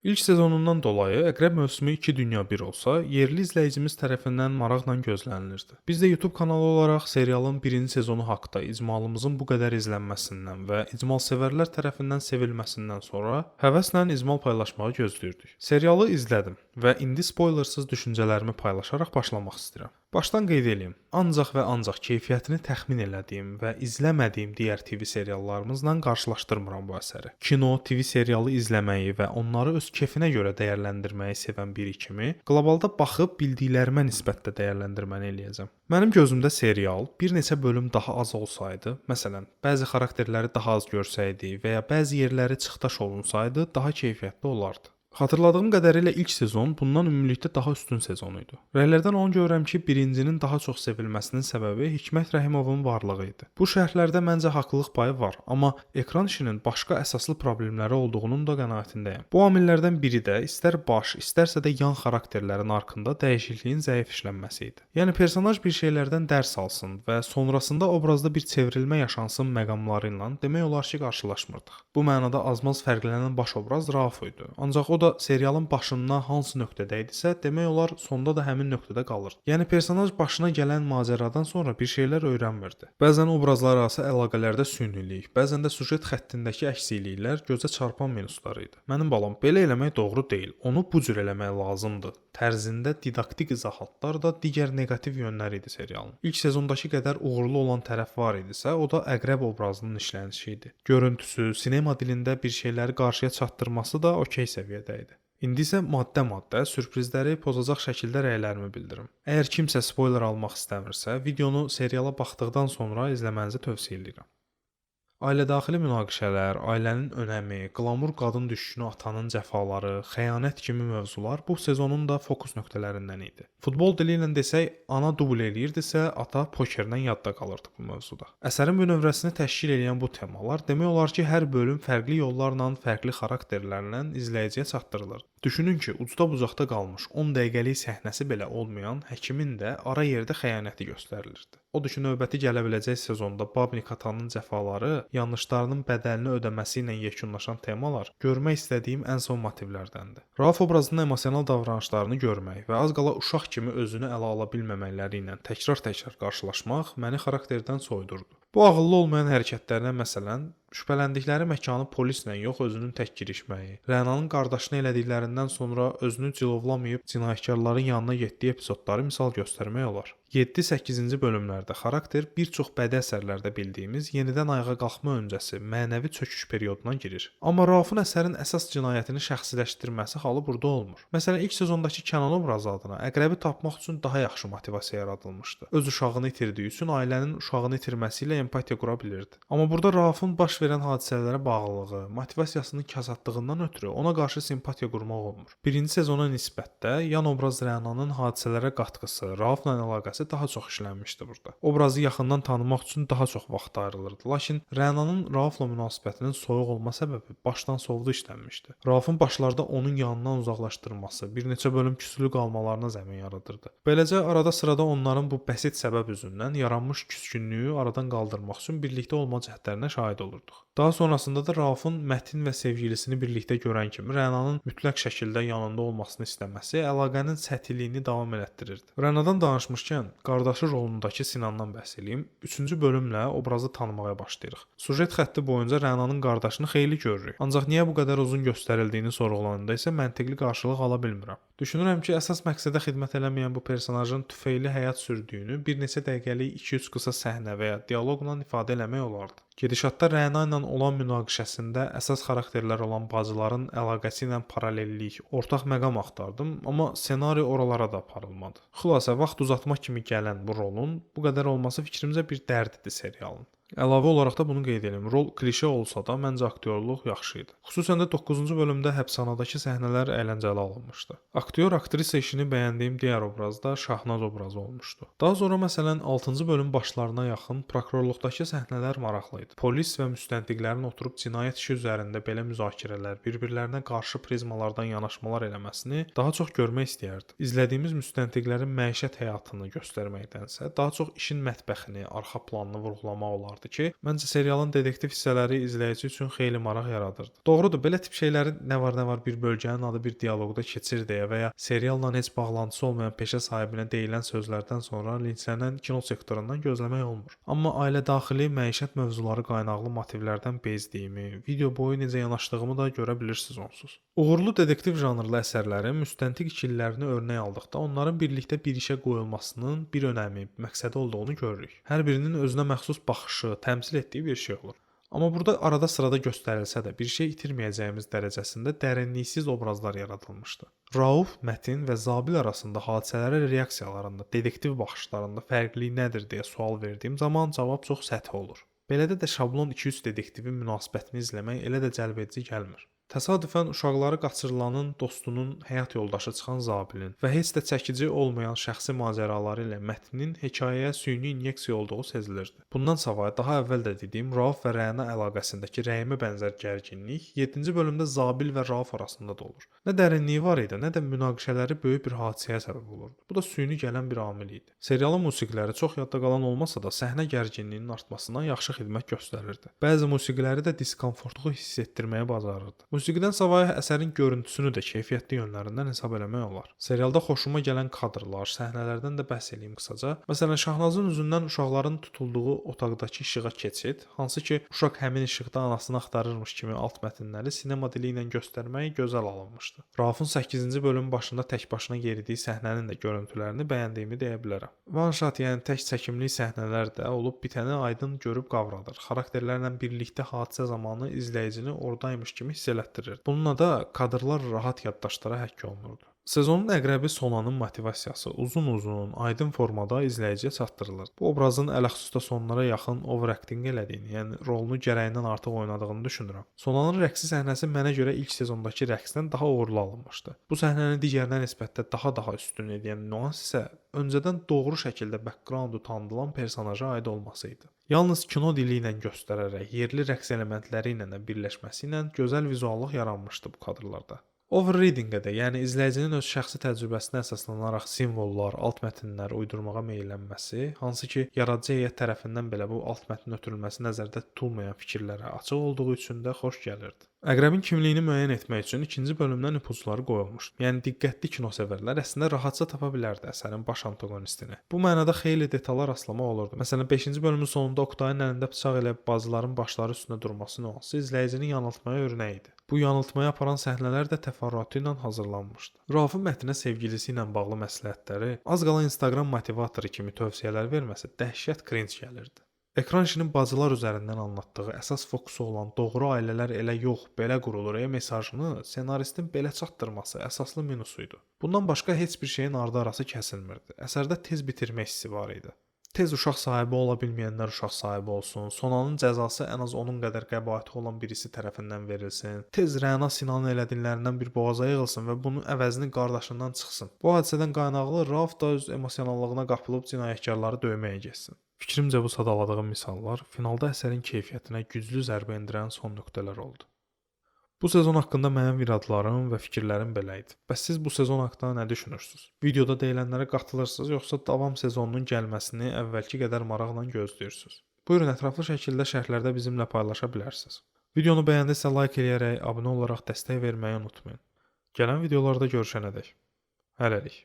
İlk sezonundan dolayı Əqrəb mövsümü 2 dünya bir olsa, yerli izləyicimiz tərəfindən maraqla gözlənilirdi. Biz də YouTube kanalı olaraq serialın birinci sezonu haqda icmalımızın bu qədər izlənməsindən və icmalsevərlər tərəfindən sevilməsindən sonra həvəslə icmal paylaşmağı gözləyirdik. Serialı izlədim və indi spoilersız düşüncələrimi paylaşaraq başlamaq istəyirəm. Başdan qeyd eləyim, ancaq və ancaq keyfiyyətini təxmin elədiyim və izləmədiyim digər TV seriallarımızla qarşılaşdırmıram bu əsəri. Kino, TV serialı izləməyi və onları öz kefinə görə dəyərləndirməyi sevən biri kimi qlobalda baxıb bildiklərimə nisbətdə dəyərləndirməni eləyəcəm. Mənim gözümdə serial bir neçə bölüm daha az olsaydı, məsələn, bəzi xarakterləri daha az görsəydi və ya bəzi yerləri çıxdaş olunsaydı, daha keyfiyyətli olardı. Xatırladığım qədərilə ilk sezon bundan ümumilikdə daha üstün sezon idi. Rəylərdən onu görürəm ki, birincinin daha çox sevilməsinin səbəbi Hikmət Rəhimovun varlığı idi. Bu şərhlərdə məncə haqlılıq payı var, amma ekran işinin başqa əsaslı problemləri olduğunun da qənaətindəyəm. Bu amillərdən biri də istər baş, istərsə də yan xarakterlərin arkında dəyişikliyin zəif işlənməsi idi. Yəni personaj bir şeylərdən dərs alsın və sonrasında obrazda bir çevrilmə yaşansın məqamları ilə demək olar ki, qarşılaşmırdıq. Bu mənada azmaz fərqlənən baş obraz Rauf idi. Ancaq o da serialın başından hansı nöqtədə idisə, demək olar sonda da həmin nöqtədə qalırdı. Yəni personaj başına gələn macəradan sonra bir şeylər öyrənmirdi. Bəzən obrazlar arası əlaqələrdə sünilik, bəzən də süjet xəttindəki əksikliklər gözə çarpan minuslar idi. Mənim balam, belə eləmək doğru deyil. Onu bu cür eləmək lazımdır tərzində didaktik izahatlar da digər neqativ yönləri idi serialın. İlk sezondakı qədər uğurlu olan tərəf var idisə, o da Əqrəb obrazının işlənişi idi. Görüntüsü, sinema dilində bir şeyləri qarşıya çatdırması da okey səviyyədə idi. İndi isə maddə-maddə sürprizləri pozacaq şəkildə rəylərimi bildirim. Əgər kimsə spoiler almaq istəmirsə, videonu seriala baxdıqdan sonra izləmənizi tövsiyə edirəm. Ailədaxili münaqişələr, ailənin önəmi, qlamur qadın düşkünü atanın cəfaları, xəyanət kimi mövzular bu sezonun da fokus nöqtələrindən idi. Futbol dili ilə desək, ana dubl eləyirdisə, ata pokerdən yadda qalırdı bu mövzuda. Əsərin bünövrəsini təşkil edən bu temalar demək olar ki, hər bölüm fərqli yollarla, fərqli xarakterlərlə izləyiciyə çatdırılır. Düşünün ki, ucda bucaqda qalmış 10 dəqiqəlik səhnəsi belə olmayan həkimin də ara yerdə xəyanəti göstərilirdi. Odur ki, növbəti gələ biləcək sezonda Babnik atanın cəfaları, yanlışlarının bədəlini ödəməsi ilə yekunlaşan temalar görmək istədiyim ən son motivlərdəndir. Rauf obrazının emosional davranışlarını görmək və az qala uşaq kimi özünü ələ ala bilməməkləri ilə təkrar-təkrar qarşılaşmaq məni xarakterdən soyudurdu. Bu ağıllı olmayan hərəkətlərinə, məsələn, şübhələndikləri məkanı polislə yox, özünün tək girişməyi, Rənanın qardaşını elədiklərindən sonra özünü cilovlamayıb cinayətkarların yanına getdiyi epizodları misal göstərmək olar. 7-8-ci bölümlərdə xarakter bir çox bədii əsərlərdə bildiyimiz yenidən ayağa qalxma öncəsi mənəvi çöküş perioduna girir. Amma Raufun əsərin əsas cinayətini şəxsiləşdirməsi halı burada olmur. Məsələn, ilk sezondakı Kənan obrazı adına Əqrəbi tapmaq üçün daha yaxşı motivasiya yaradılmışdı. Öz uşağını itirdiyi üçün ailənin uşağını itirməsi ilə empatiya qura bilirdi. Amma burada Raufun baş verən hadisələrə bağlılığı, motivasiyasının kasadlığından ötürü ona qarşı simpatiya qurmaq olmur. Birinci sezona nisbətdə yan obraz Rənanın hadisələrə qatqısı, Raufla əlaqəsi daha çox işlənmişdi burada. Obrazı yaxından tanımaq üçün daha çox vaxt ayrılırdı. Lakin Rənanın Raufla münasibətinin soyuq olma səbəbi başdan sovdu işlənmişdi. Raufun başlarda onun yanından uzaqlaşdırılması, bir neçə bölüm küsülü qalmalarına zəmin yaradırdı. Beləcə arada sırada onların bu bəsit səbəb üzündən yaranmış küskünlüyü aradan qaldırmaq üçün birlikdə olma cəhdlərinə şahid olurduq. Daha sonrasında da Raufun Mətin və sevgilisini birlikdə görən kimi Rənanın mütləq şəkildə yanında olmasını istəməsi əlaqənin səthiliyini davam elətdirirdi. Rənadan danışmışkən qardaşı rolundakı Sinandan bəhs eləyim. 3-cü bölümlə obrazı tanımağa başlayırıq. Sujet xətti boyunca Rənanın qardaşını xeyli görürük. Ancaq niyə bu qədər uzun göstərildiyini sorğulananda isə məntiqli qarşılıq ala bilmirəm. Düşünürəm ki, əsas məqsədə xidmət eləməyən bu personajın tüfeyli həyat sürdüyünü bir neçə dəqiqəlik 2-3 qısa səhnə və ya dialoqla ifadə eləmək olardı. Gedişatda Rəna ilə olan münaqişəsində əsas xarakterlər olan bacıların əlaqəsi ilə paralellik, ortaq məqam axtardım, amma ssenari oralara da aparılmadı. Xülasə, vaxt uzatma kimi gələn bu rolun bu qədər olması fikrimcə bir dərd idi serialın. Əlavə olaraq da bunu qeyd edim. Rol klişe olsa da məncə aktyorluq yaxşı idi. Xüsusən də 9-cu bölümdə həbsxanadakı səhnələr əyləncəli alınmışdı. Aktyor, aktrisa işini bəyəndiyim digər obraz da Şahnaz obrazı olmuşdu. Daha sonra məsələn 6-cı bölüm başlarına yaxın prokurorluqdakı səhnələr maraqlı idi. Polis və müstəntiqlərin oturub cinayət işi üzərində belə müzakirələr, bir-birlərinə qarşı prizmalardan yanaşmalar eləməsini daha çox görmək istəyərdim. İzlədiyimiz müstəntiqlərin məişət həyatını göstərməkdənsə, daha çox işin mətbəxini, arxa planını vurğulamaq olardı vardı ki, məncə serialın detektiv hissələri izləyici üçün xeyli maraq yaradırdı. Doğrudur, belə tip şeylərin nə var nə var bir bölgənin adı bir dialoqda keçir deyə və ya serialla heç bağlantısı olmayan peşə sahibinə deyilən sözlərdən sonra linçlənən kino sektorundan gözləmək olmur. Amma ailə daxili məişət mövzuları qaynaqlı motivlərdən bezdiyimi, video boyu necə yanaşdığımı da görə bilirsiniz onsuz. Uğurlu detektiv janrlı əsərlərin müstəntiq ikililərini örnək aldıqda onların birlikdə bir işə qoyulmasının bir önəmi, məqsədi olduğunu görürük. Hər birinin özünə məxsus baxışı, təmsil etdiyi bir şey olur. Amma burada arada sırada göstərilsə də bir şey itirməyəcəyimiz dərəcəsində dərinliksiz obrazlar yaradılmışdı. Rauf, Mətin və Zabil arasında hadisələrə reaksiyalarında, detektiv baxışlarında fərqlilik nədir deyə sual verdiyim zaman cavab çox səthi olur. Belədə də şablon 2-3 detektivin münasibətini izləmək elə də cəlbedici gəlmir. Təsadüfən uşaqları qaçırılanın dostunun həyat yoldaşı çıxan Zabilin və heç də çəkici olmayan şəxsi macəraları ilə Mətinin hekayəyə süni inyeksiya olduğu sezilirdi. Bundan savayı daha əvvəl də dediyim Rauf və Rəna əlaqəsindəki rəhimə bənzər gərginlik 7-ci bölümdə Zabil və Rauf arasında da olur. Nə dərinliyi var idi, nə də münaqişələri böyük bir hadisəyə səbəb olurdu. Bu da süni gələn bir amil idi. Serialın musiqiləri çox yadda qalan olmasa da səhnə gərginliyinin artmasına yaxşı xidmət göstərirdi. Bəzi musiqiləri də diskomfortluğu hiss etdirməyə bacarırdı. Musiqidən savayı əsərin görüntüsünü də keyfiyyətli yönlərindən hesab eləmək olar. Serialda xoşuma gələn kadrlar, səhnələrdən də bəhs eləyim qısaca. Məsələn, Şahnazın üzündən uşaqların tutulduğu otaqdakı işığa keçid, hansı ki uşaq həmin işıqda anasını axtarırmış kimi alt mətnləri sinema dili ilə göstərmək gözəl alınmışdı. Raufun 8-ci bölümün başında tək başına yeridiyi səhnənin də görüntülərini bəyəndiyimi deyə bilərəm. One shot, yəni tək çəkimli səhnələr də olub bitəni aydın görüb qavradır. Xarakterlərlə birlikdə hadisə zamanı izləyicini oradaymış kimi hiss elətdirirdi. Bununla da kadrlar rahat yaddaşlara həkk olunurdu. Sezonun əqrəbi Sonanın motivasiyası uzun-uzun, aydın formada izləyiciyə çatdırılır. Bu obrazın ələxüsus da sonlara yaxın overacting elədiyini, yəni rolunu gərəyindən artıq oynadığını düşünürəm. Sonanın rəqsi səhnəsi mənə görə ilk sezondakı rəqsdən daha uğurlu alınmışdı. Bu səhnəni digərinə nisbətdə daha üstün edən nüans isə öncədən doğru şəkildə backgroundu tanıdılan personaja aid olması idi. Yalnız kino dili ilə göstərərək, yerli rəqs elementləri ilə də birləşməsi ilə gözəl vizuallıq yaranmışdı bu kadrlarda. Overreading-ə də, yəni izləyicinin öz şəxsi təcrübəsinə əsaslanaraq simvollar, alt mətnlər uydurmağa meyllənməsi, hansı ki, yaradıcı heyət tərəfindən belə bu alt mətnin ötürülməsi nəzərdə tutulmayan fikirlərə açıq olduğu üçün də xoş gəlirdi. Əqrəbin kimliyini müəyyən etmək üçün ikinci bölümdən ipucları qoyulmuşdu. Yəni diqqətli kinosevərlər əslində rahatca tapa bilərdi əsərin baş antagonistini. Bu mənada xeyli detala rastlamaq olurdu. Məsələn, 5-ci bölümün sonunda Oktayın əlində bıçaq ilə bacıların başları üstündə durması nüansı izləyicini yanıltmaya örnək idi. Bu yanıltmaya aparan səhnələr də təfərrüatı ilə hazırlanmışdı. Raufun Mətinə sevgilisi ilə bağlı məsləhətləri, az qala Instagram motivatoru kimi tövsiyələr verməsi dəhşət cringe gəlirdi. Ekran işinin bacılar üzərindən anlatdığı əsas fokusu olan doğru ailələr elə yox, belə qurulur mesajını ssenaristin belə çatdırması əsaslı minusu idi. Bundan başqa heç bir şeyin ardı arası kəsilmirdi. Əsərdə tez bitirmə hissi var idi. Tez uşaq sahibi ola bilməyənlər uşaq sahibi olsun, Sonanın cəzası ən az onun qədər qəbahəti olan birisi tərəfindən verilsin, tez Rəna Sinanın elədiklərindən bir boğaza yığılsın və bunun əvəzini qardaşından çıxsın. Bu hadisədən qaynaqlı Rauf da öz emosionallığına qapılıb cinayətkarları döyməyə getsin. Fikrimcə bu sadaladığım misallar finalda əsərin keyfiyyətinə güclü zərbə endirən son nöqtələr oldu. Bu sezon haqqında mənim iradlarım və fikirlərim belə idi. Bəs siz bu sezon haqqında nə düşünürsünüz? Videoda deyilənlərə qatılırsınız, yoxsa davam sezonunun gəlməsini əvvəlki qədər maraqla gözləyirsiniz? Buyurun, ətraflı şəkildə şərhlərdə bizimlə paylaşa bilərsiniz. Videonu bəyəndinizsə like eləyərək, abunə olaraq dəstək verməyi unutmayın. Gələn videolarda görüşənədək. Hələlik.